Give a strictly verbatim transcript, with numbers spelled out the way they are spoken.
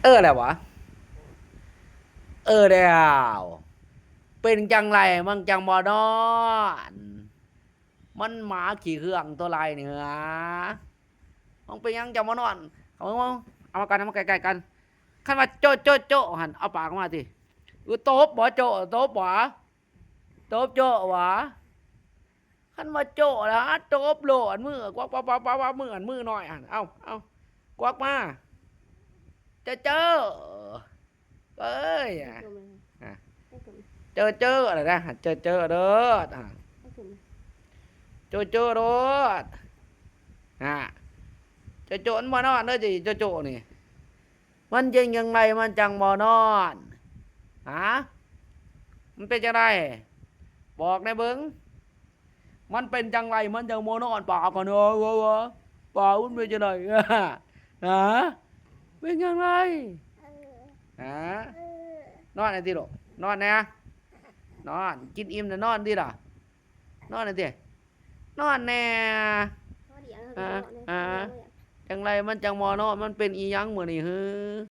ออ แล้ววะ เออ แล้ว เป็นจังไรมันจังบ่นอน มันหมาขี้เหื่องตัวไรเนี่ย มันเป็นหยังจังบ่นอน เอา เอา เอามากัน เอามาใกล้ๆกัน คันว่าโจะโจะโจะหั่น เอาปากออกมาสิ เออ ตบบ่โจะ ตบบ่ ตบโจะหวา คันว่าโจะแล้ว ตบโลด มือกวัก ปับ ปับ ปับ ปับ มืออัน มือน้อยหั่น เอา เอา กวักมา โจะโจะ เอ้ย อ่ะ โจะโจะ อ่ะ โจะโจะ อะไรนะ โจะโจะโลด อ่ะ โจะโจะโลด อ่ะ โจะโจะมันบ่นอนเด้อ โจะโจะนี่ มันเป็นจังไรมันจังบ่นอน ฮะ มันเป็นจังไร บอกแหน่เบิ่ง มันเป็นจังไรมันจังบ่นอน ปากกันเนาะ ว่า ว่า ปากมันเป็นจังไร ฮะ เป็นจังไร ฮะ นอนแหน่ติลูก นอนแหน่ นอน กินอิ่มแล้วนอนติล่ะ นอนแหน่ติ นอนแหน่ อ่า อ่า จังไรมันจังบ่นอน มันเป็นอีหยังมื้อนี้ หือ